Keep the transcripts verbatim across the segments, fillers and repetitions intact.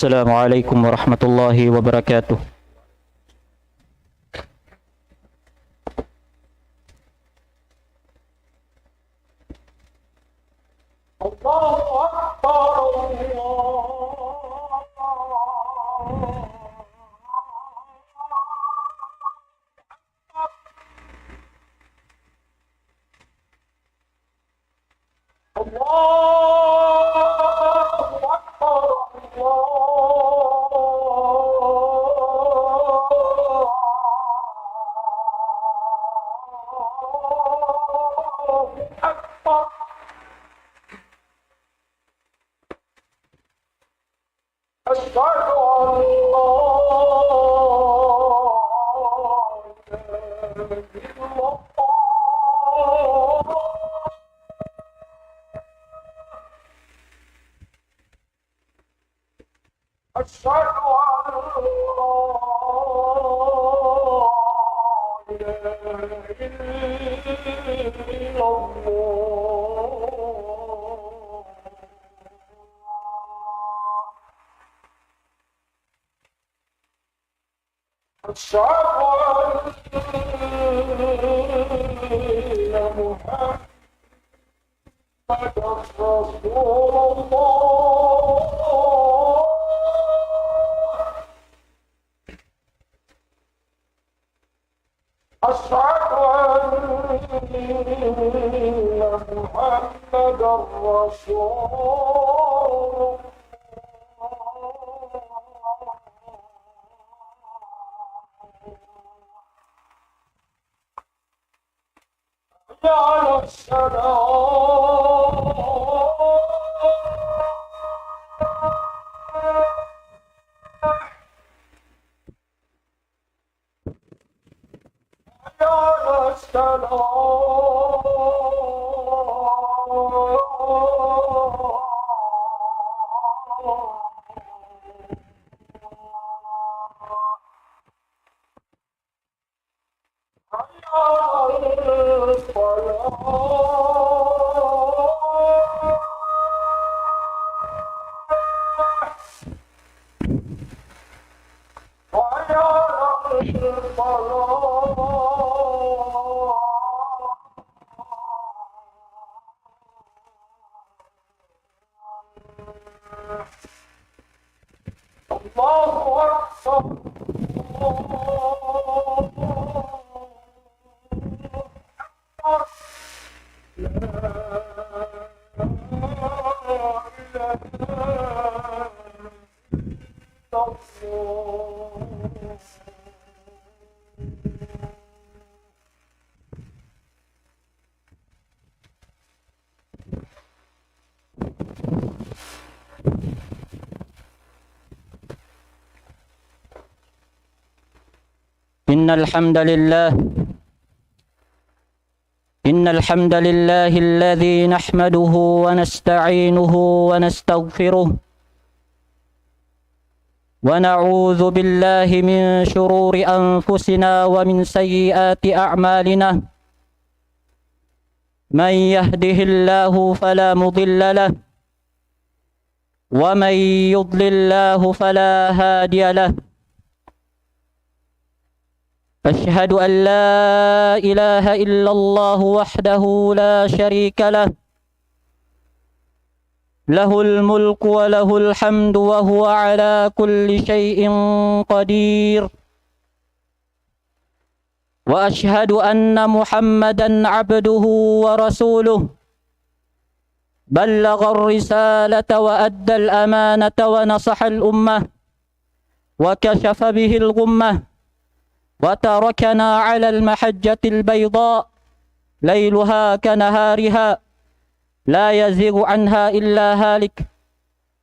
السلام عليكم ورحمة الله وبركاته. الله أكبر، الله أكبر، الله أكبر، الله أكبر. أشهد أن لا إله إلا الله. أشهد أن لا إله إلا الله. أشهد أن محمدا رسول الله. أشهد أن محمدا رسول الله. حي على الصلاة. حي على الصلاة. حي على الفلاح. حي على الفلاح. الله أكبر. الله أكبر. لا إله إلا الله. إن الحمد لله، إن الحمد لله الذي نحمده ونستعينه ونستغفره، ونعوذ بالله من شرور أنفسنا ومن سيئات أعمالنا. من يهده الله فلا مضل له، ومن يضلل الله فلا هادي له. أشهد أن لا إله إلا الله وحده لا شريك له، له الملك وله الحمد وهو على كل شيء قدير. وأشهد أن محمدا عبده ورسوله، بلغ الرسالة وأدى الأمانة ونصح الأمة، وكشف به الغمة، وتركنا على المحجة البيضاء ليلها كنهارها، لا يزيغ عنها إلا هالك.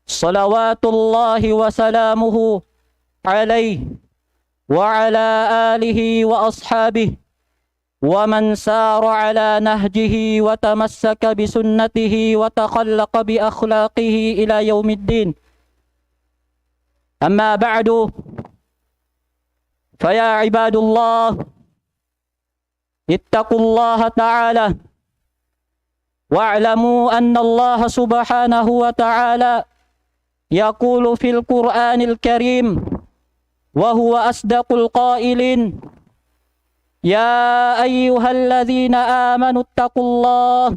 صلوات الله وسلامه عليه وعلى آله وأصحابه ومن سار على نهجه وتمسك بسنته وتخلق بأخلاقه إلى يوم الدين. أما بعد، فيا عباد الله، اتقوا الله تعالى، واعلموا أن الله سبحانه وتعالى يقول في القرآن الكريم وهو أصدق القائلين: يا أيها الذين آمنوا اتقوا الله،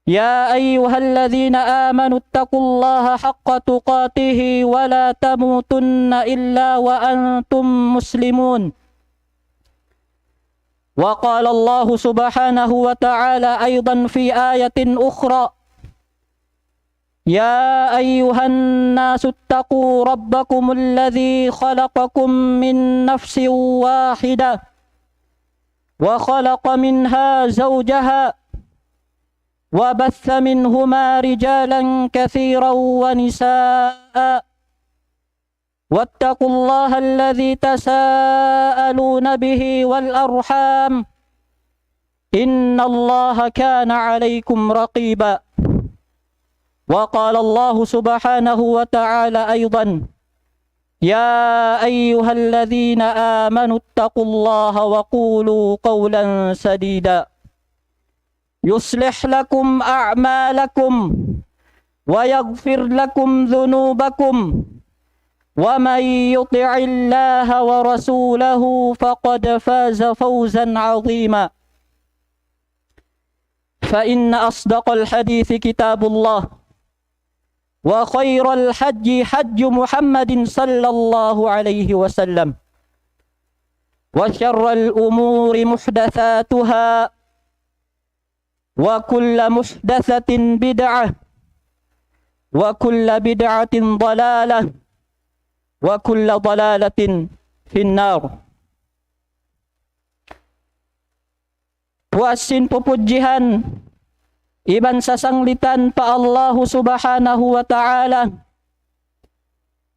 يا أيها الذين آمنوا اتقوا الله حق تقاته ولا تموتن إلا وأنتم مسلمون. وقال الله سبحانه وتعالى أيضا في آية أخرى: يا أيها الناس اتقوا ربكم الذي خلقكم من نفس واحدة وخلق منها زوجها وبث منهما رجالا كثيرا ونساء واتقوا الله الذي تساءلون به والأرحام إن الله كان عليكم رقيبا. وقال الله سبحانه وتعالى أيضا: يا أيها الذين آمنوا اتقوا الله وقولوا قولا سديدا يصلح لكم أعمالكم ويغفر لكم ذنوبكم ومن يطع الله ورسوله فقد فاز فوزا عظيما. فإن أصدق الحديث كتاب الله، وخير الحج حج محمد صلى الله عليه وسلم، وشر الأمور محدثاتها، وكل محدثة بدعة، وكل بدعة ضلالة، وكل ضلالة في النار. Puas sin pupudjihan iban sasanglitan pa Allahu Subhanahu wa Ta'ala.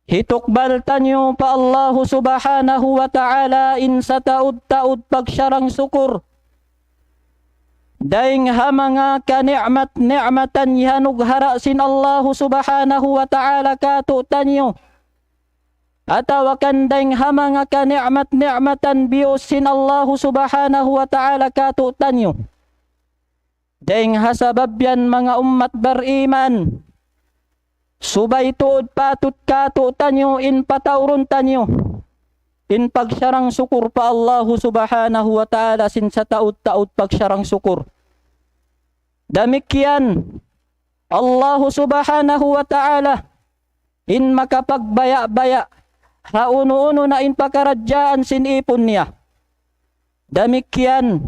Hitukbal taniyu pa Allahu Subhanahu wa Ta'ala in sataud-taud pagsarang-sukur dayn ha manga kani'mat-ni'matan iyanughara' sin Allahu Subhanahu wa Ta'ala kātu'niyu, atawa kan dayn ha manga kani'mat-ni'matan biyus sin Allahu Subhanahu wa Ta'ala kātu'niyu. Dayn ha sabab yan, manga ummat bariman, subay tuud patut kātu'niyu in pataurun taniyu in pagsarang-sukur pa Allahu Subhanahu wa Ta'ala sin sataud-taud pagsarang-sukur. Damikkiyan, Allahu Subhanahu wa Ta'ala in makapagbaya'-baya' ha unu-unu na in pakaradjaan sin ipun niya. Damikkiyan,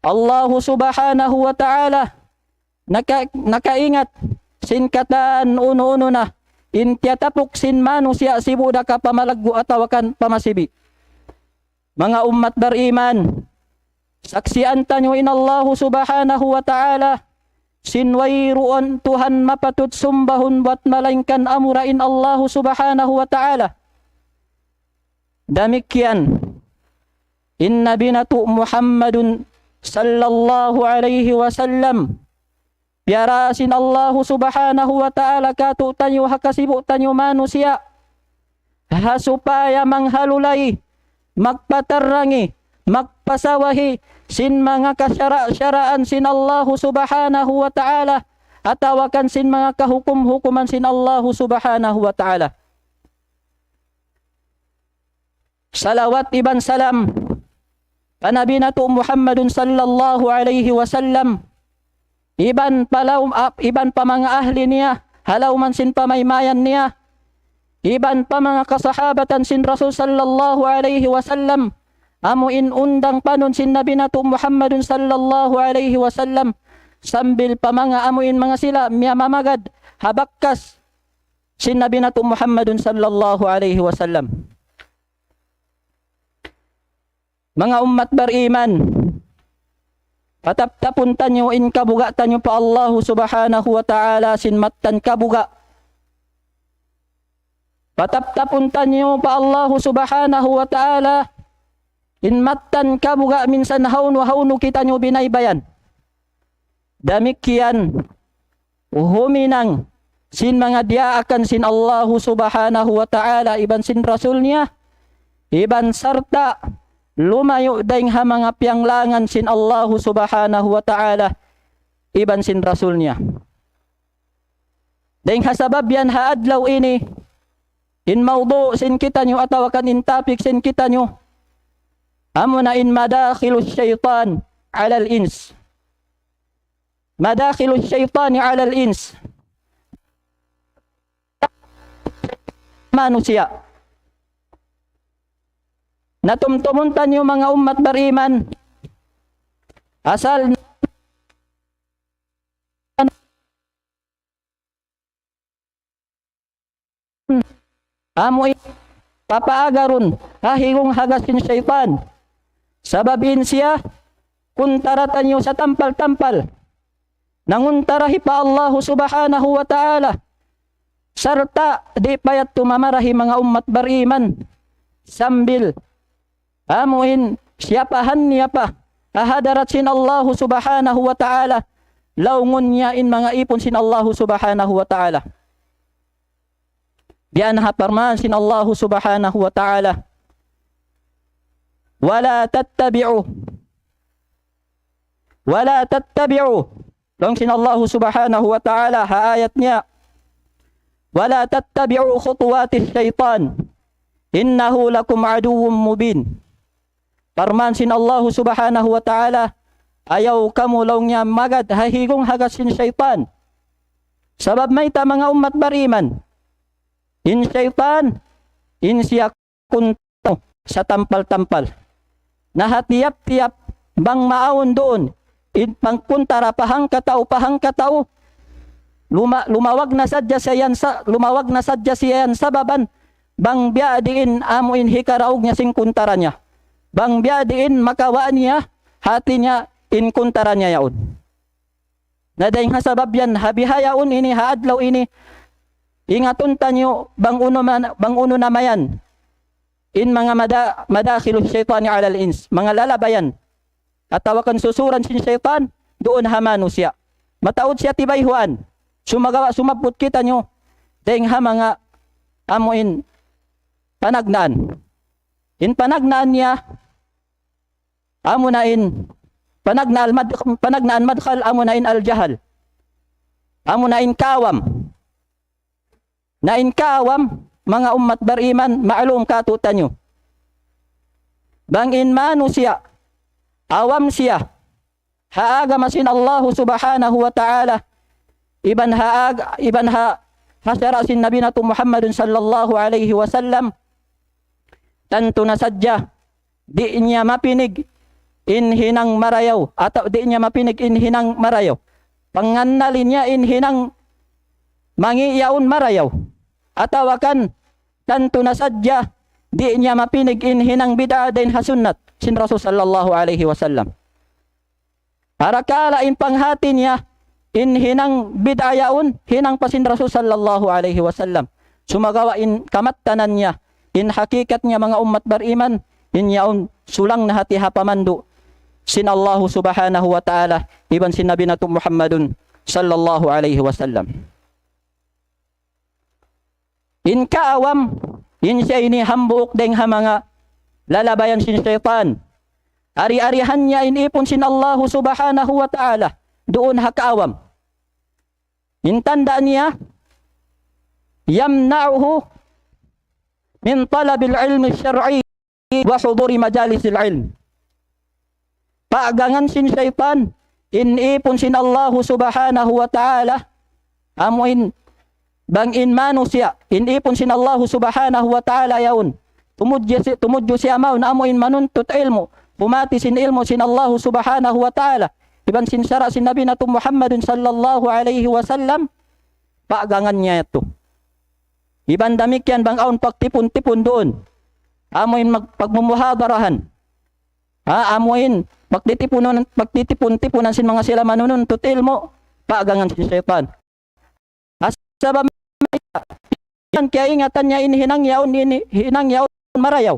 Allahu Subhanahu wa Ta'ala naka-, nakaingat sin katan unu-unu na in tiyatapuk sin manusiya' sibu' da ka pamalaggu' atawa kan pamasibi'. Manga ummat bariman, saksian taniyu in Allahu Subhanahu wa Ta'ala sin wayruun Tuhan mapatut sumbahun buwat malaingkan amura in Allahu Subhanahu wa Ta'ala. Damikkiyan in Nabi natu' Muhammadun sallallahu alayhi wasallam, piyarā sin Allahu Subhanahu wa Ta'ala kātu'niyu ha kasibu' taniyu manusiya', ha supaya manghalulay, magpatarrangi, magpasawahi sin manga kasara'-saraan sin Allahu Subhanahu wa Ta'ala, atawa kan sin manga kahukum-hukuman sin Allahu Subhanahu wa Ta'ala. Salawat iban salam pa Nabi natu' Muhammadun sallallahu alayhi wasallam, iban pa lawm-, ap-, iban pa manga ahli niya, ha lawman sin pamaymayan niya, iban pa manga kasahabatan sin Rasul sallallahu alayhi wasallam, amu in undang panun sin Nabi natu' Muhammadun sallallahu alayhi wasallam, sambil pa manga amu in manga sila miyamamagad ha bakas sin Nabi natu' Muhammadun sallallahu alayhi wasallam. Manga ummat bariman, pataptapun taniyu in kabuga' taniyu pa Allahu Subhanahu wa Ta'ala sin mattan kabuga'. Pataptapun taniyu pa Allahu Subhanahu wa Ta'ala in mattan kabuga' minsan hawnu-hawnu kitaniyu binaybayan. Damikkiyan huminang sin manga diyaakan sin Allahu Subhanahu wa Ta'ala iban sin Rasul niya, iban sarta' lumayu' dayng ha manga piyanglangan sin Allahu Subhanahu wa Ta'ala iban sin Rasul niya. Dayng ha sabab yan ha adlaw ini, in mawdu' sin kitaniyu atawa kan in topic sin kitaniyu, amuna in مداخل الشيطان على الإنس. مداخل الشيطان على الإنس. Manusiya'. Na tumtumun taniyu manga ummat bariman. Asal amu in papaagarun ha higung hagas sin saytan. Sabab in siya kuntara taniyu satampal-tampal. Nanguntara hi pa Allahu Subhanahu wa Ta'ala. Sarta' di' pa yadtu mamarahi manga ummat bariman. Sambil amu in siyapahan niya pa ha hadarat sin Allahu Subhanahu wa Ta'ala, laungun niya in manga ipun sin Allahu Subhanahu wa Ta'ala. Biya' na ha parman sin Allahu Subhanahu wa Ta'ala, ولا تتبعوا، ولا تتبعوا. Laung sin Allahu Subhanahu wa Ta'ala ha ayat niya, ولا تتبعوا خطوات الشيطان إنه لكم عدو مبين. Parman sin Allahu Subhanahu wa Ta'ala, ayaw kamu laung niya magad ha higung hagas sin saytan. Sabab mayta' manga ummat bariman, in saytan, in siya kuntara satampal-tampal. Na ha tiyap-tiyap bang maawn duun in pangkuntara pa hangkatau, pa hangkatau, luma-, lumawag na sadja siya yan sa-, lumawag na sadja siya yan sababan bang biya' diin amu in hikaraug niya sin kuntara niya. Bang biya' diin makawa' niya, hati niya in kuntara niya yaun. Na dayng ha sabab yan, ha bihaun ini, ha adlaw ini, ingatun taniyu bang unu man, bang unu na mayan in manga mada-, مداخل الشيطان على الإنس, manga lalabayan atawa kan susuran sin saytan duun ha manusiya'. Mataud siya tibayhuan. Sumagawa' sumabbut kitaniyu dayng ha manga amu in panagnaan. In panagnaan niya, amuna in panagnaan mad-, panagnaan madkhal, amuna in al-jahl. Amuna in kaawam. Na in kaawam, manga ummat bariman, ma'lum kātu'niyu. Bang in manusiya', awam siya ha agama sin Allahu Subhanahu wa Ta'ala, iban ha ag-, iban ha, ha sara' sin Nabi natu' Muhammadun sallallahu alayhi wasallam, tantu na sadja, di' niya mapinig in hinang marayaw, atawa di' niya mapinig in hinang marayaw. Pangannalin niya in hinang mangi' yaun marayaw. Atawa kan, tantu na sadja, di' niya mapinig in hinang bid'a dayn ha sunnat sin Rasul sallallahu alayhi wasallam. Arakala' in panghati niya, in hinang bid'a yaun, hinang pa sin Rasul sallallahu alayhi wasallam. Sumagawa' in kamattanan niya, in hakikat niya manga ummat bariman, in yaun sulang na hati ha pamandu' sin Allahu Subhanahu wa Ta'ala, iban sin Nabi natu' Muhammadun sallallahu alayhi wasallam. In kaawam, in siya ini hambuuk dayng ha manga lalabayan sin saytan. Ari-arihan niya in ipun sin Allahu Subhanahu wa Ta'ala duun ha kaawam. In tanda' niya, يمنعه من طلب العلم الشرعي وحضور مجالس العلم. Pagangan sin saytan in ipun sin Allahu Subhanahu wa Ta'ala, amu in bang in manusiya', in ipun sin Allahu Subhanahu wa Ta'ala yaun. Tumudju si-, tumudju siya mawn amu in manuntut ilmu', pumati sin ilmu' sin Allahu Subhanahu wa Ta'ala, iban sin sara' sin Nabi natu' Muhammadun sallallahu alayhi wasallam, pagangan niya yadtu. Iban damikkiyan bang awn pagtipun-tipun duun, amu in mag-, pagmumuhadarahan. Ha, amu in pagtitipunan, pagtitipun-tipunan sin manga sila manununtut ilmu', pagangan sin saytan. Sabab yan kiyaingatan niya in hinang yaun, in hinang yaun marayaw.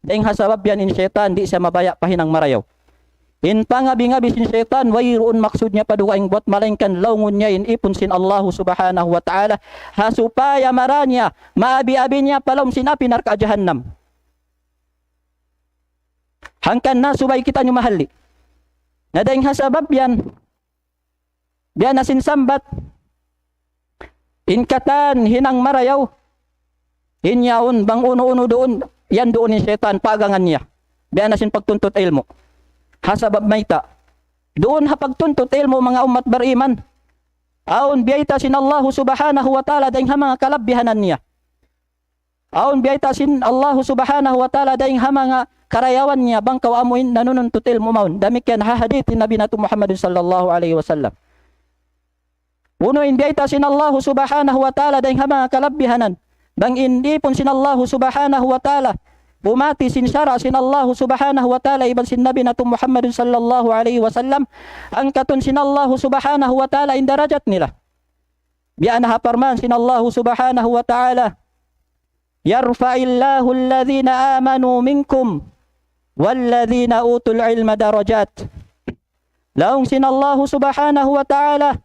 Dayng ha sabab yan in saytan di' siya mabaya' pa hinang marayaw. In pangabi-ngabi sin saytan, wayruun maksud niya pa dugaing buwat malaingkan laungun niya in ipun sin Allahu Subhanahu wa Ta'ala, ha supaya mara niya, maabi-abi niya pa lawm sin api narka' jahannam. Hangkan na subay kitaniyu mahalli'. Na dayng ha sabab yan, biya' na sin sambat, In katan hinang marayaw, in yaun bang unu-unu duun, yan duun in saytan, paagangan niya. Biya' na sin pagtuntut ilmu'. Ha sabab mayta', duun ha pagtuntut ilmu', manga ummat bariman, awn biyayta' sin Allahu Subhanahu wa Ta'ala dayng ha manga kalabbihanan niya. Awn biyayta' sin Allahu Subhanahu wa Ta'ala dayng ha manga karayawan niya, bang kaw amuin nanununtut ilmu' mawn. Damikkiyan ha hadith in Nabi natu' Muhammadun sallallahu alayhi wasallam. Unu in biyayta' sin Allahu Subhanahu wa Ta'ala dayng ha manga kalabbihanan? Bang in ipun sin Allahu Subhanahu wa Ta'ala humati sin sara' sin Allahu Subhanahu wa Ta'ala iban sin Nabi natu' Muhammadun sallallahu alayhi wasallam, angkatun sin Allahu Subhanahu wa Ta'ala in darajat nila. Biya' na ha parman sin Allahu Subhanahu wa Ta'ala, يرفع الله الذين آمنوا منكم والذين أوتوا العلم درجات. Laung sin Allahu Subhanahu wa Ta'ala,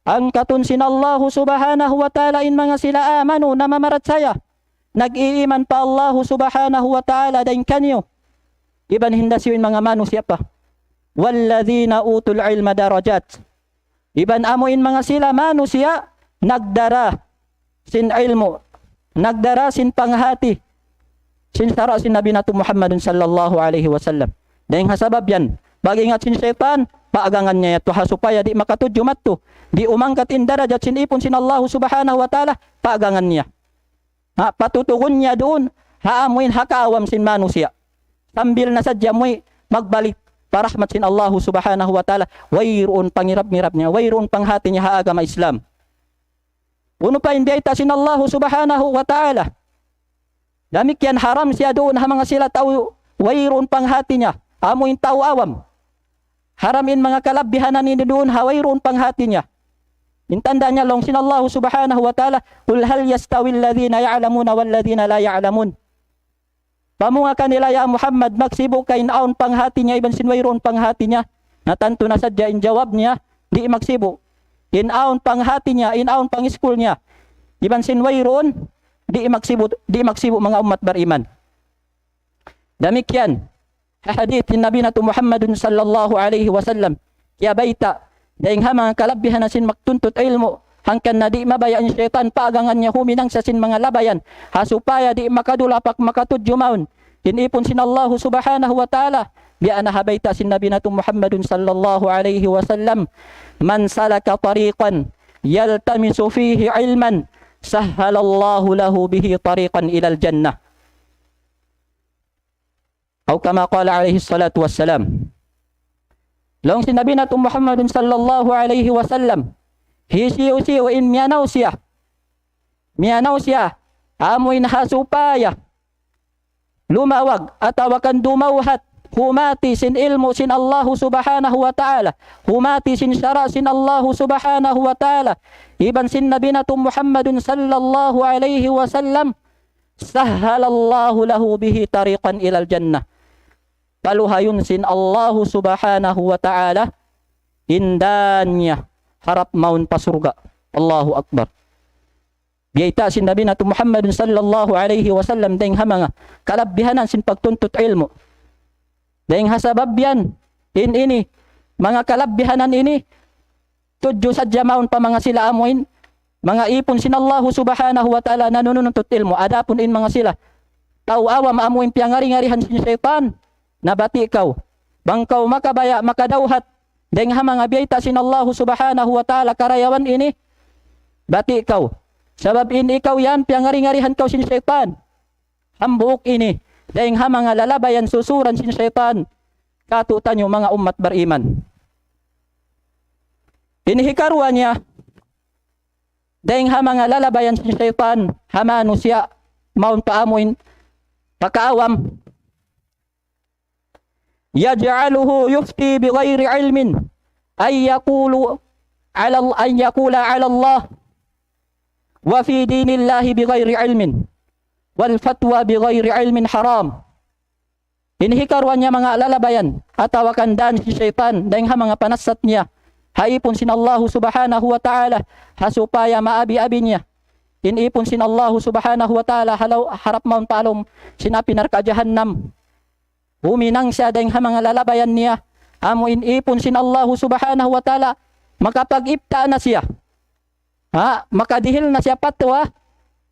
angkatun sin Allahu Subhanahu wa Ta'ala in manga sila amanu, namamarachaya, nag-iiman pa Allahu Subhanahu wa Ta'ala dayng kaniyu, iban hinda siyu in manga manusiya' pa. والذين أوتوا العلم درجات. Iban amu in manga sila manusiya' nagdara sin ilmu', nagdara sin panghati sin sara' sin Nabi natu' Muhammadun sallallahu alayhi wasallam. Dayng ha sabab yan, pag-ingat sin saytan, paagangan niya yadtu ha supaya di' makatudju madtu, di' umangkat in darajat sin ipun sin Allahu Subhanahu wa Ta'ala, paagangan niya. Ha, patutugun niya duun ha amuin ha kaawam sin manusiya'. Sambil na sadja amuin magbalik pa rahmat sin Allahu Subhanahu wa Ta'ala, wayruun pangirab-ngirab niya, wayruun panghati niya ha agama Islam. Unu pa in biyayta' sin Allahu Subhanahu wa Ta'ala? Damikkiyan haram siya duun ha manga sila tau wayruun panghati niya, amuin tau awam. Haram in manga kalabbihanan ini duun ha wayruun panghati niya. In tanda' niya laung sin Allahu Subhanahu wa Ta'ala, قل هل يستوي الذين يعلمون والذين لا يعلمون. Pamunga kanila, ya Muhammad, magsibu' ka in awn panghati niya iban sin wayruun panghati niya? Na tantu na sadja in jawab niya, di' magsibu'. In awn panghati niya, in awn pangiskul niya, iban sin wayruun, di' magsibu', di' magsibu' manga ummat bariman. Damikkiyan ha hadith in Nabi natu' Muhammadun sallallahu alayhi wasallam, kiyabayta' dayng ha manga kalabbihanan sin magtuntut ilmu', hangkan na di' mabaya' in saytan, paagangan niya huminang sa sin manga labayan, ha supaya di' makadulapak, makatudju mawn in ipun sin Allahu Subhanahu wa Ta'ala. Biya' na ha bayta' sin Nabi natu' Muhammadun sallallahu alayhi wasallam, من سلك طريقا يلتمس فيه علما سهل الله له به طريقا إلى الجنة. أو كما قال عليه الصلاة والسلام. Laung sin Nabi natu' Muhammadun sallallahu alayhi wasallam, hisiyu-siyu in miyanaw siya, miyanaw siya, amuin ha supaya lumawag atawa kan dumawhat, humati sin ilmu' sin Allahu Subhanahu wa Ta'ala, humati sin sara' sin Allahu Subhanahu wa Ta'ala, iban sin Nabi natu' Muhammadun sallallahu alayhi wasallam, سهل الله له به طريقا إلى الجنة. Paluhayun sin Allahu Subhanahu wa Ta'ala in dan niya harap mawn pa surga'. Allahu Akbar. Biyayta' sin Nabi natu' Muhammadun sallallahu alayhi wasallam dayng ha manga kalabbihanan sin pagtuntut ilmu'. Dayng ha sabab yan, in ini, manga kalabbihanan ini, tudju sadja mawn pa manga sila amuin manga ipun sin Allahu Subhanahu wa Ta'ala nanununtut ilmu'. Adapun in manga sila tau awam amuin piyangari-ngarihan sin saytan, na bati' kaw, bang kaw makabaya' makadawhat dayng ha manga biyayta' sin Allahu Subhanahu wa Ta'ala karayawan ini, bati' kaw. Sabab in ikaw yan piyangari-ngarihan kaw sin saytan. Hambuuk ini dayng ha manga lalabayan susuran sin saytan kātu'niyu manga ummat bariman. In hikaruwa niya, dayng ha manga lalabayan sin saytan ha manusiya', mawn pa amuin pakaawam, يجعله يفتي بغير علم، أن يقول على ال-، أن يقول على الله وفي دين الله بغير علم، والفتوى بغير علم حرام. In hikaruwa niya manga lalabayan atawa kan dan sin saytan dayng ha manga panassat niya ha ipun sin Allahu Subhanahu wa Ta'ala, ha supaya maabi-abi niya in ipun sin Allahu Subhanahu wa Ta'ala ha law-, harap mawn pa lawm sin api narka' jahannam. Huminang siya dayng ha manga lalabayan niya, amu in ipun sin Allahu Subhanahu wa Ta'ala, makapag-ibta na siya. Ha, makadihil na siya patwa,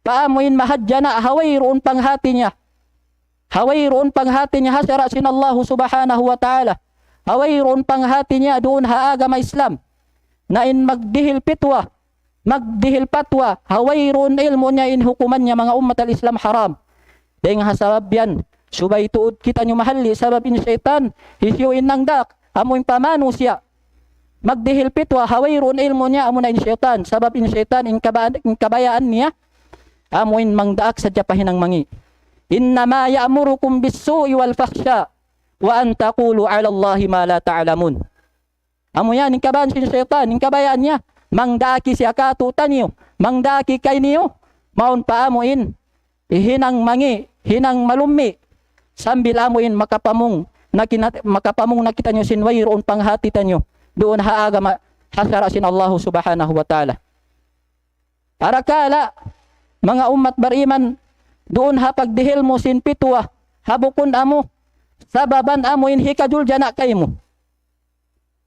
pa amu in mahadjana' ha wayruun panghati niya. Ha wayruun panghati niya ha sara' sin Allahu Subhanahu wa Ta'ala. Ha wayruun panghati niya duun ha agama Islam. Na in magdihil pitwa, magdihil patwa, ha wayruun ilmu' niya, in hukuman niya manga ummat al-Islam haram. Dayng ha sabab yan, subay tuud kitaniyu mahalli', sabab in saytan, hisiyu in nagdaak, amu in pa manusiya'. Magdihil pitwa, ha wayruun ilmu' niya, amuna in saytan, sabab in saytan, in kaba-, in kabayaan niya, amu in mangdaak sadja pa hinang mangi'. إنما يأمركم بالسوء والفحشاء وأن تقولوا على الله ما لا تعلمون. Amu yan, in kabaan sin saytan, in kabayaan niya, mangdaaki siya kātu'niyu, mangdaaki kayniyu, mawn pa amu in, hinang mangi', hinang malummi', sambil amu in makapamung, na kina-, makapamung na kitaniyu sin wayruun panghati taniyu, duun ha agama, ha sara' sin Allahu Subhanahu wa Ta'ala. Arakala', manga ummat bariman, duun ha pagdihil mu sin pitwa, ha bukun amu, sababan amu in hikajuljana' kaymu.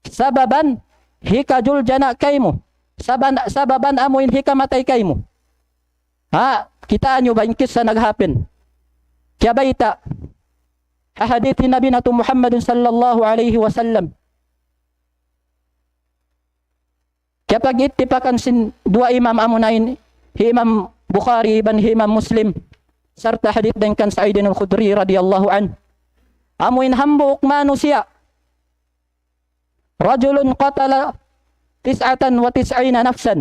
Sababan hikajuljana' kaymu. Saban-, sababan amu in hikamatay kaymu. Ha, kitaa niyu ba in kissa nag-happen? Kiyabayta'. Ha hadith hi Nabi natu' Muhammadun sallallahu alayhi wasallam. Kiyapag-ittipakan sin duwa imam amuna in, hi Imam Bukhari iban hi Imam Muslim. Sarta' hadith dayn kan Sa'idin al-Khudri radiyallahu anhu. Amu in hambuuk manusiya'. رجل قتل تسعة وتسعين نفسا.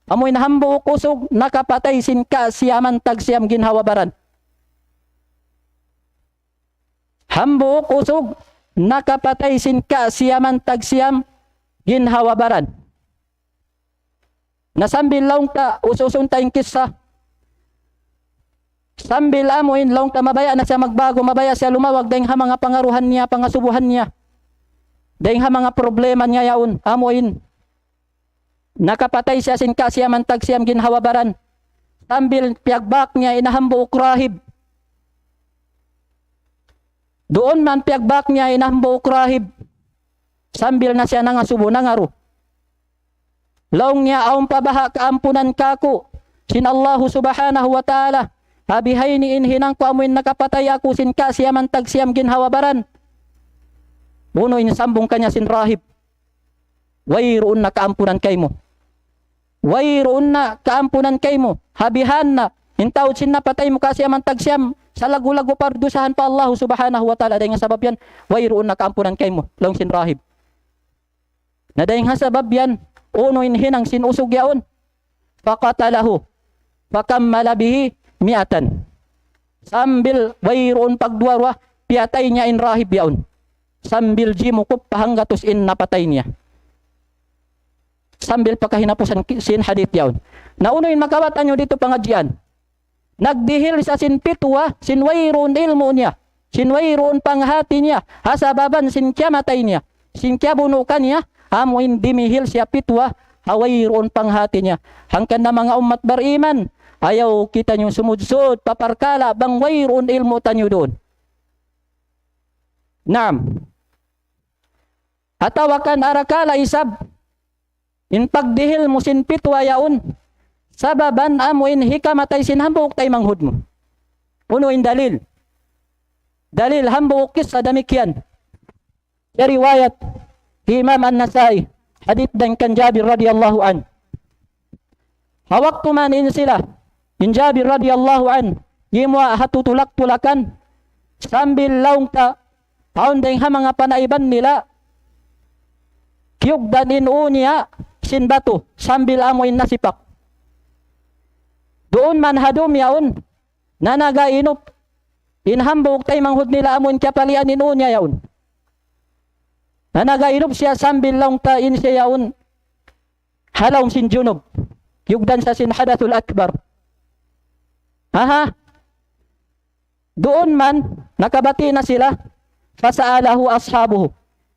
Amu in hambuuk usug nakapatay sin kasiyaman tagsiyam ginhawa-baran. Hambuuk usug nakapatay sin kasiyaman tagsiyam ginhawa-baran. Na sambil laung ta, us-usun ta in kissa. Sambil amu in laung ta mabaya' na siya magbago, mabaya' siya lumawag dayng ha manga pangaruhan niya, pangasubuhan niya. Dayng ha manga problema niya yaun, amu in. Nakapatay siya sin kasiyaman tagsiyam ginhawa-baran. Sambil piyagbak niya in hambuuk rahib. Duun man piyagbak niya in hambuuk rahib. Sambil na siya nangasubu nangaru. Laung niya awn pa baha' kaampunan kāku' sin Allahu Subhanahu wa Ta'ala. Ha bihaini in hinang ku amu in nakapatay aku sin kasiyaman tagsiyam ginhawa-baran. Unu in sambung kaniya sin rahib. Wayruun na kaampunan kaymu. Wayruun na kaampunan kaymu. Ha bihan na, in taud sin napatay mu kasiyaman tagsiyam, salaggu'-laggu' pardusahan pa Allahu Subhanahu wa Ta'ala. Dayng ha sabab yan, wayruun na kaampunan kaymu. Laung sin rahib. Na dayng ha sabab yan, unu in hinang sin usug yaun. فقتله فكمل به مائة. Sambil wayruun pagduwa-ruwa, piyatay niya in rahib yaun. Sambil jimukup pa hanggatus in napatay niya. Sambil pa kahinapusan ki-, sin hadith yaun. Na unu in makawatan niyu didtu pangadjian? Nagdihil siya sin pitwa, sin wayruun ilmu' niya, sin wayruun panghati niya, ha sababan sin kiyamatay niya, sin kiyabunu' kaniya, amu in dimihil siya pitwa, ha wayruun panghati niya. Hangkan na manga ummat bariman, ayaw kitaniyu sumudsud pa parkala' bang wayruun ilmu' taniyu duun. Naam. Atawa kan arakala' isab, in pagdihil mu sin pitwa yaun, sababan amu in hikamatay sin hambuuk taymanghud mu. Unu in dalil? Dalil hambuuk kissa damikkiyan. Riwayat hi Imam An-Nasa'i, hadith dayn kan Jabir radiyallahu anhu. Ha waktu man in sila, in Jabir radiyallahu anhu, gimuwa' ha tutulak-tulakan, sambil laung ta, awn dayng ha manga panaiban nila, kiyugdan in ū niya sin batu, sambil amu in nasipak. Duun man ha dum yaun, nanagainup, in hambuuk taymanghud nila amu in kiyapalian in ū niya yaun. Nanagainup siya sambil laung ta in siya yaun, ha lawm sin junub. Kiyugdan sa sin hadathul akbar. Aha. Duun man, nakabati' na sila. فسأله أصحابه.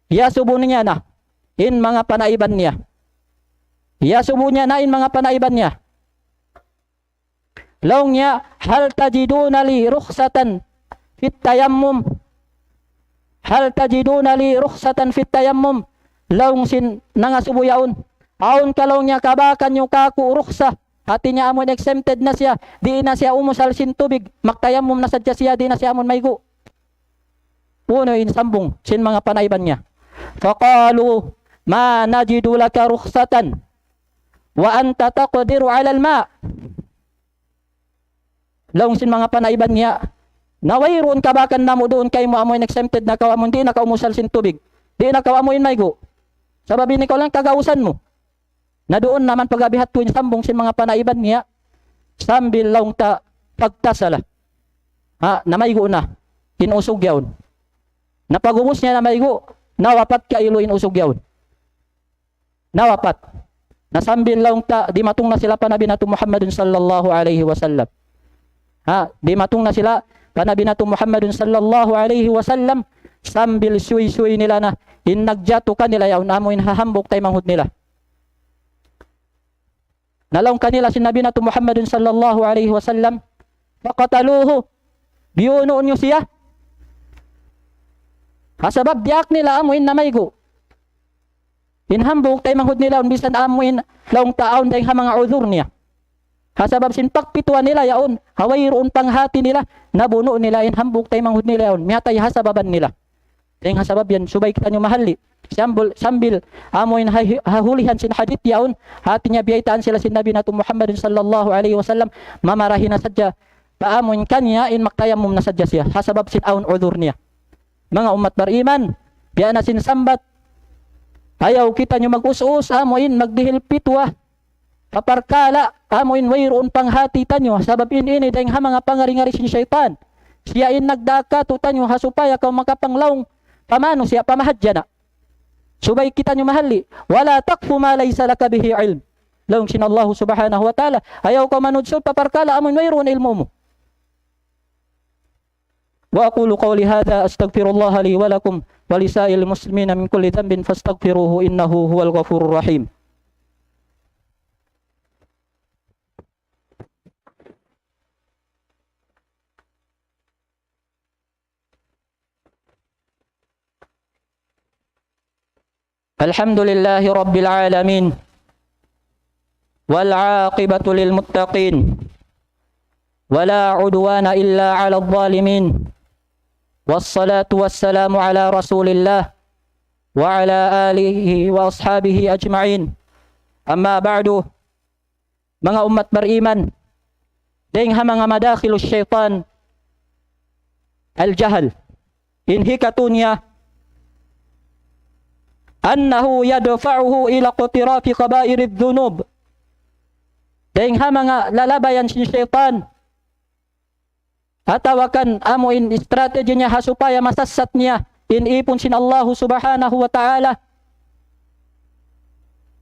Iyasubu niya na in manga panaiban niya. Iyasubu niya na in manga panaiban niya. Laung niya, هل تجدون لي رخصة في التيمم؟ هل تجدون لي رخصة في التيمم؟ Laung sin nangasubu yaun, Awn ka laung niya kabakan niyu kāku' rukhsa. Hāti niya amun exempted na siya. Di' na siya umusal sin tubig. Magtayammum na sadja siya, di' na siya amun maygu'. Unu in sambung sin manga panaiban niya. فقالوا ما نجد لك رخصة وأنت تقدر على الماء. Laung sin manga panaiban niya, na wayruun kabakan namu' duun kaymu amu in exempted na kaw amu in di' na kaw umusal sin tubig. Di' na kaw amu in maygu'. Sabab ini kaw laung kagausan mu. Na duun naman pag'abihat ku in sambung sin manga panaiban niya, sambil laung ta pagtasala. Ha, namaygu' na in usug yaun. Na pag'ubus niya namaygu', nawapat kailu in usug yaun. Nawapat. Na sambil laung ta, dimatung na sila pa Nabi natu' Muhammadun sallallahu alayhi wasallam. Ha, dimatung na sila pa Nabi natu' Muhammadun sallallahu alayhi wasallam, sambil suysuy nila na, in nagjatu kanila yaun amu in ha hambuuk taymanghud nila. Na laung kanila sin Nabi natu' Muhammadun sallallahu alayhi wasallam, فقتلوه, biyunu' niyu siya. Ha sabab diyaak nila amu in namaygu'. In hambuuk taymanghud nila yaun, misan amu in laung ta awn dayng ha manga udhur niya. Ha sabab sin pagpituwa nila yaun, ha wayruun panghāti nila, nabunu' nila in hambuuk taymanghud nila yaun, miyatay ha sababan nila. Dayng ha sabab yan, subay kitaniyu mahalli'. Sambil, sambil amu in ha, ha hulihan sin hadith yaun, hāti niya biyaytaan sila sin Nabi natu' Muhammadun sallallahu alayhi wasallam, mamarahi na sadja, pa amu in kaniya in magtayammum na sadja siya, ha sabab sin awn udhur niya. Manga ummat bariman, biya' na sin sambat, ayaw kitaniyu mag-us-us, amu in magdihil pituwa, pa parkala' amu in wayruun panghāti taniyu, sabab in ini dayng ha manga pangari-ngari sin saytan. Siya in nagdaak kātu'niyu ha supaya kaw makapanglaung pa manusiya' pa mahadjana'. Subay kitaniyu mahalli', ولا تقف ما ليس لك به علم. Laung sin Allah subhanahu wa ta'ala, ayaw kaw manudsud pa parkala' amu in wayruun ilmu' mu. وأقول قولي هذا أستغفر الله لي ولكم ولسائر المسلمين من كل ذنب فاستغفروه إنه هو الغفور الرحيم. الحمد لله رب العالمين، والعاقبة للمتقين، ولا عدوان إلا على الظالمين، والصلاة والسلام على رسول الله وعلى آله وأصحابه أجمعين. أما بعد، manga ummat bariman, dayng ha manga madakhilu shaytan, al-jahl. In hikatu niya, أنه يدفعه إلى اقتراف كبائر الذنوب. Dayng ha manga lalabayan sin shaytan, atawa kan amu in strategy niya ha supaya masassat niya in ipun sin Allahu subhanahu wa ta'ala.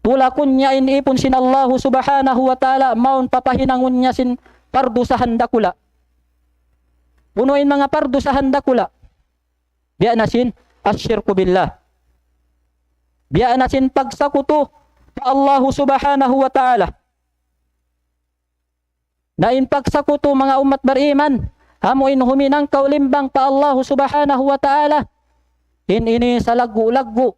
Tulakun niya in ipun sin Allahu subhanahu wa ta'ala, mawn papahinangun niya sin pardusahan dakula'. Unu in manga pardusahan dakula'? Biya' na sin الشرك بالله. Biya' na sin pagsakutu pa Allahu subhanahu wa ta'ala. Na in pagsakutu, manga ummat bariman, amu in huminang kaw limbang pa Allahu subhanahu wa ta'ala. In ini salaggu'-laggu'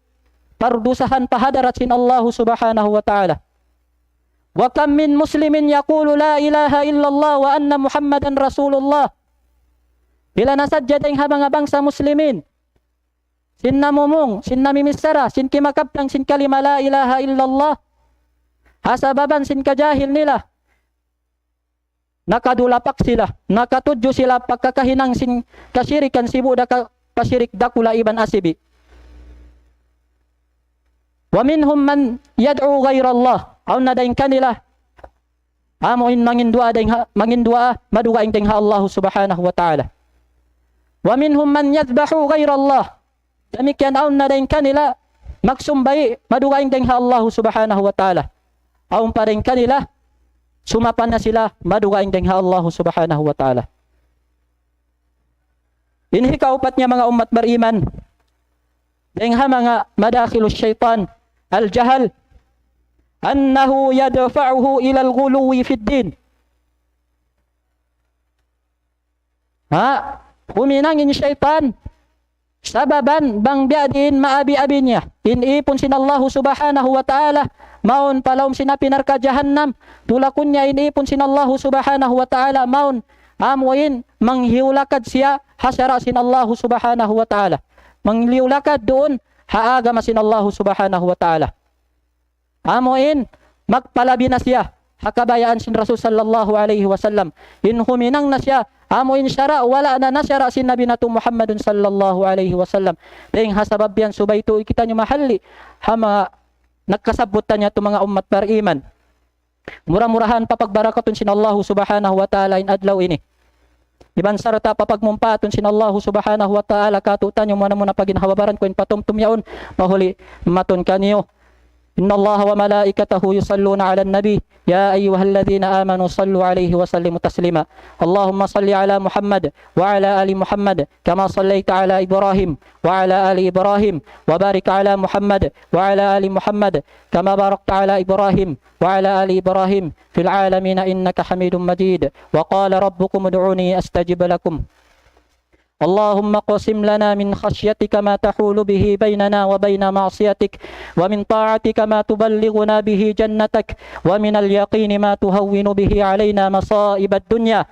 pardusahan pa hadarat sin Allahu subhanahu wa ta'ala. وكم من مسلم يقول لا إله إلا الله وأن محمدا رسول الله. Pila na sadja dayng ha manga bangsa muslimin sin namumung, sin namimichara, sin kimakabtang sin kalima la ilaha illallah. Ha sababan sin kajahil nila, nakadulapak sila, nakatudju sila pa kakahinang sin kashirikan, sibu' da ka-, kashirik dakula' iban asibi'. ومنهم من يدعو غير الله. Awn na dayng kanila, amu in manginduwaa dayng ha, manginduwaa madugaing dayng ha Allahu subhanahu wa ta'ala. ومنهم من يذبح غير الله. Damikkiyan awn na dayng kanila magsumbay' madugaing dayng ha Allahu subhanahu wa ta'ala. Awn pa dayng kanila, sumapa na sila madugaing dayng ha Allahu subhanahu wa ta'ala. In hikaupat niya, manga ummat bariman, dayng ha manga madakhilu shaytan, al-jahl, أنه يدفعه إلى الغلو في الدين. Ha? Huminang in shaytan Sababan bang biya' diin maabi-abi niya in ipun sin Allahu Subhanahu wa Ta'ala, mawn pa lawm sin api narka' jahannam, tulakun niya in ipun sin Allahu Subhanahu wa Ta'ala, mawn amu in manghiyulakad siya ha sara' sin Allahu Subhanahu wa Ta'ala. Manghiyulakad duun ha agama sin Allahu Subhanahu wa Ta'ala. Amu in magpalabi na siya ha kabayaan sin Rasul sallallahu alayhi wasallam. In huminang na siya, amu in sara', wala' na na sara' sin Nabi natu' Muhammadun sallallahu alayhi wasallam. Dayng ha sabab yan, subay tuud kitaniyu mahalli' ha manga nagkasabbut taniyu yadtu, manga ummat bariman. Mura-murahan papagbarakatun sin Allahu Subhanahu wa Ta'ala in adlaw ini. Iban sarta' papagmumpaatun sin Allahu Subhanahu wa Ta'ala kātu'niyu. Muna-muna pa ginhawa-baran ku in patumtum yaun, mahuli matun kaniyu. إن الله وملائكته يصلون على النبي يا أيها الذين آمنوا صلوا عليه وسلموا تسليما. اللهم صل على محمد وعلى آل محمد كما صليت على إبراهيم وعلى آل إبراهيم وبارك على محمد وعلى آل محمد كما باركت على إبراهيم وعلى آل إبراهيم في العالمين إنك حميد مجيد. وقال ربكم ادعوني أستجب لكم. اللهم اقسم لنا من خشيتك ما تحول به بيننا وبين معصيتك، ومن طاعتك ما تبلغنا به جنتك، ومن اليقين ما تهون به علينا مصائب الدنيا،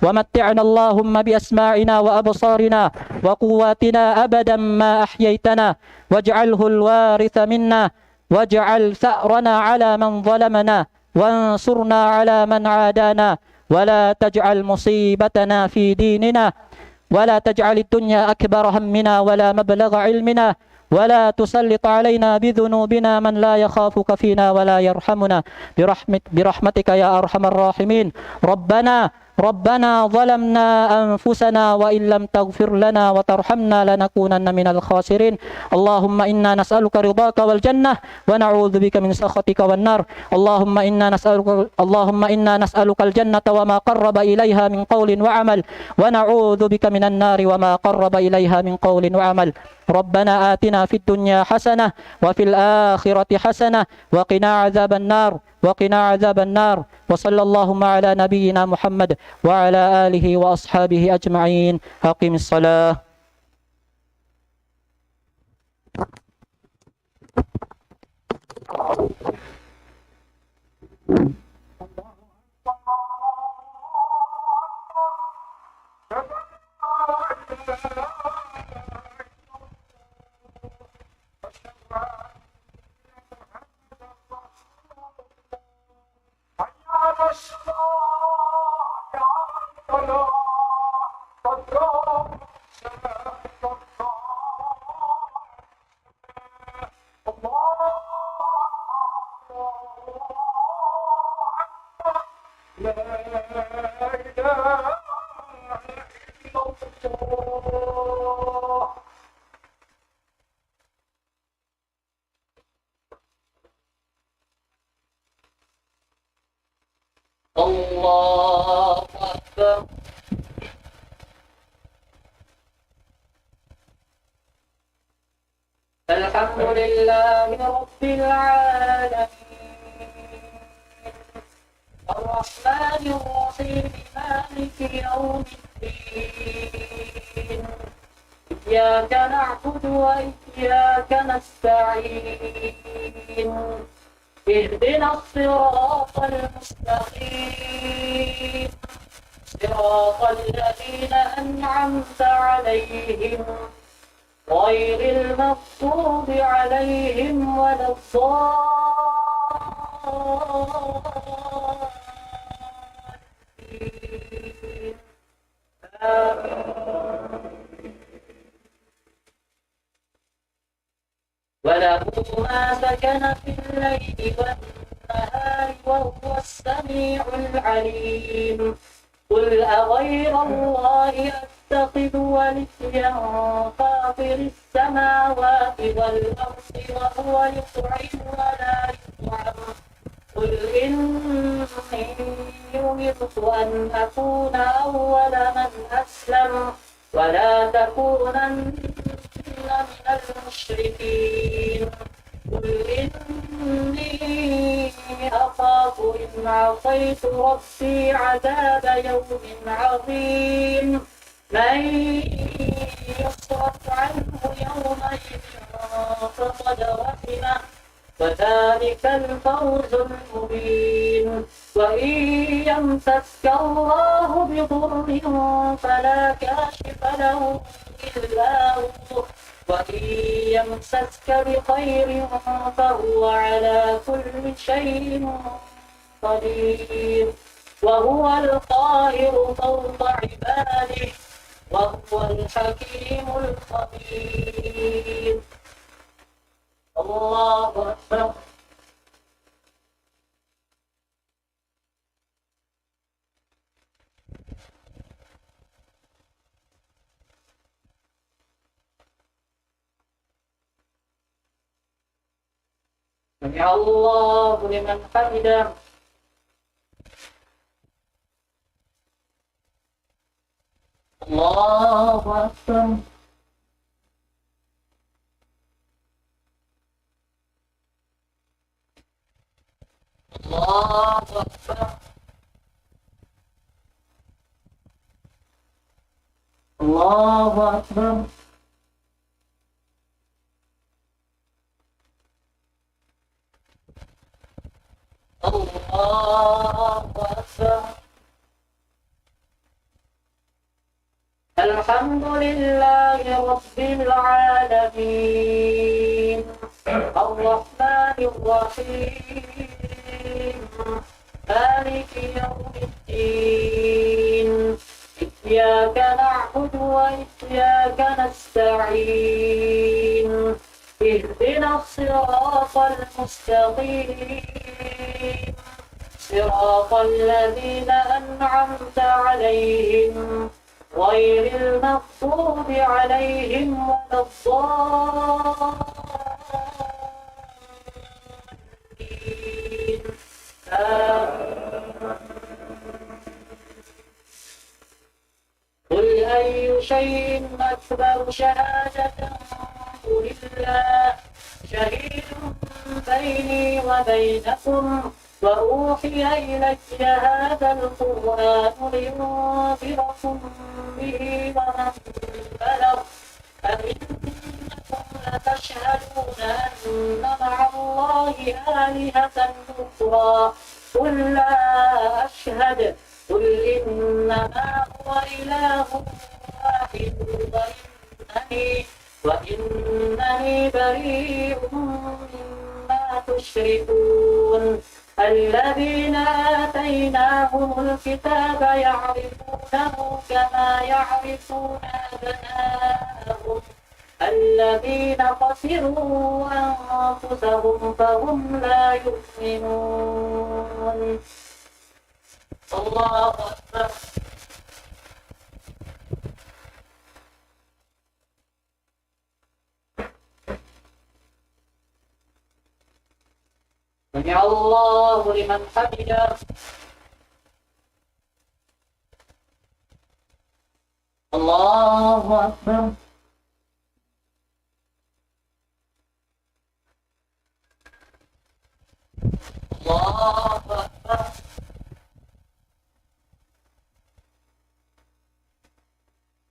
ومتعنا اللهم بأسماعنا وأبصارنا وقواتنا أبدا ما أحييتنا، واجعله الوارث منا، واجعل ثأرنا على من ظلمنا، وانصرنا على من عادانا، ولا تجعل مصيبتنا في ديننا، ولا تجعل الدنيا أكبر همنا ولا مبلغ علمنا، ولا تسلط علينا بذنوبنا من لا يخافك فينا ولا يرحمنا، برحمت-، برحمتك يا أرحم الراحمين. ربنا، ربنا ظلمنا أنفسنا وإن لم تغفر لنا وترحمنا لنكونن من الخاسرين. اللهم إنا نسألك رضاك والجنة ونعوذ بك من سخطك والنار. اللهم إنا نسألك، اللهم إنا نسألك الجنة وما قرب إليها من قول وعمل، ونعوذ بك من النار وما قرب إليها من قول وعمل. ربنا آتنا في الدنيا حسنة وفي الآخرة حسنة وقنا عذاب النار، وقنا عذاب النار. وصلى اللهم على نبينا محمد وعلى آله وأصحابه أجمعين. أقم الصلاة. الله أكبر. الحمد لله رب العالمين. الرحمن الرحيم. مالك يوم الدين. إياك نعبد وإياك نستعين. اهدنا الصراط المستقيم. صراط الذين أنعمت عليهم غير المغضوب عليهم ولا الضالين. آمين. وله ما سكن في الليل والنهار وهو السميع العليم. قل أغير الله أتخذ وليا فاطر السماوات والأرض وهو يطعم ولا يطعم. قل إني أمرت أن أكون أول من أسلم ولا تكونن من المشركين. قل إني أخاف إن عصيت ربي عذاب يوم عظيم. من يصرف عنه يومئذ فقد رحمه، وذلك الفوز المبين. وإن يمسسك الله بضر فلا كاشف له إلا هو، وإن يمسسك بخير فهو على كل شيء قدير، وهو القاهر فوق عباده، وهو الحكيم الخبير. الله أكبر. سمع الله لمن حمده. الله أكبر. الله أكبر. الله أكبر. الله أكبر. الحمد لله رب العالمين. الرحمن الرحيم. مالك يوم الدين. إياك نعبد وإياك نستعين. اهدنا الصراط المستقيم. صراط الذين أنعمت عليهم غير المغضوب عليهم ولا الضالين. آمين. قل أي شيء أكبر شهادة، قل الله شهيد بيني وبينكم، وأوحي إلي هذا القرآن لأنذركم به ومن بلغ، أئنكم لتشهدون أن مع الله آلهة أخرى؟ قل لا أشهد، قل إنما هو إله واحد وإنني، وإنني بريء مما تشركون. الذين آتيناهم الكتاب يعرفونه كما يعرفون أبناءهم، الذين خسروا أنفسهم فهم لا يؤمنون. الله أكبر. سمع الله لمن حمده. الله أكبر. الله أكبر.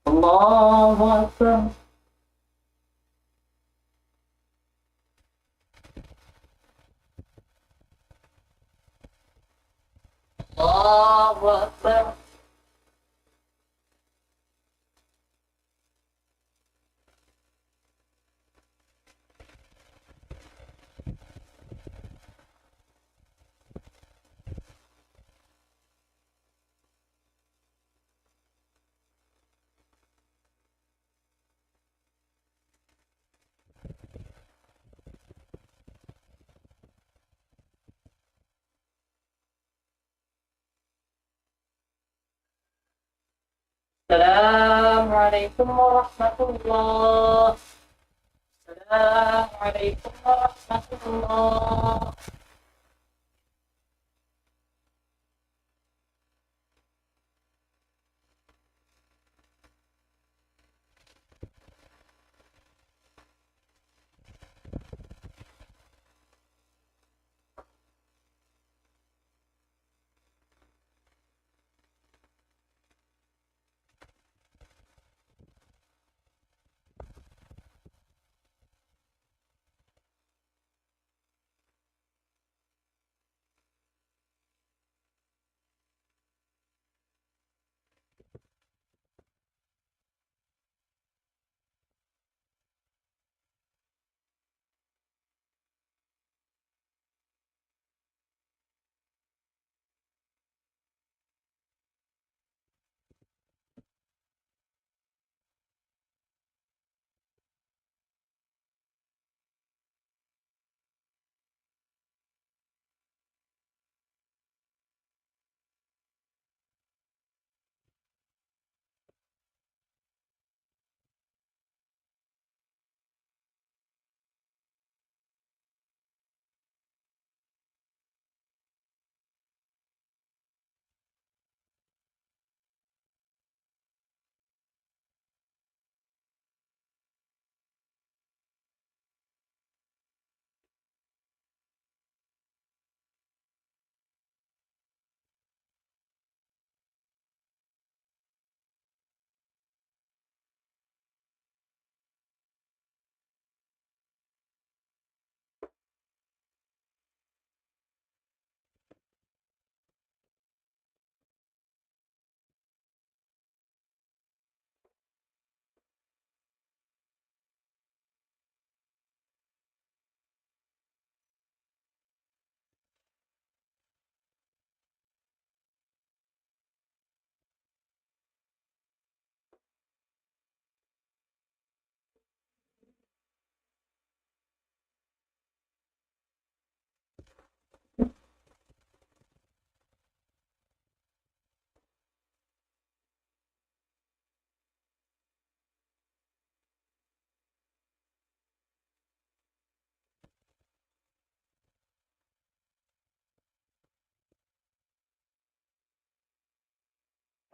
الله أكبر. الله أكبر. السلام عليكم ورحمة الله. السلام عليكم ورحمة الله.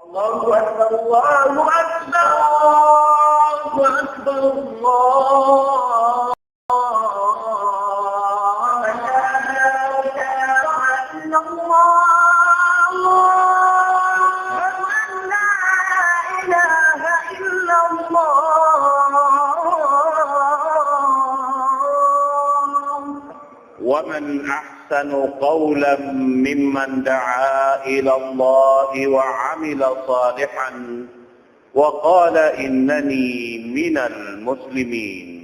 الله أكبر، الله أكبر، الله أكبر، الله أكبر. أشهد أن لا إله إلا الله. أشهد أن لا إله إلا الله. ومن أحسن قولا ممن دعا إلى الله وعمل صالحا وقال إنني من المسلمين.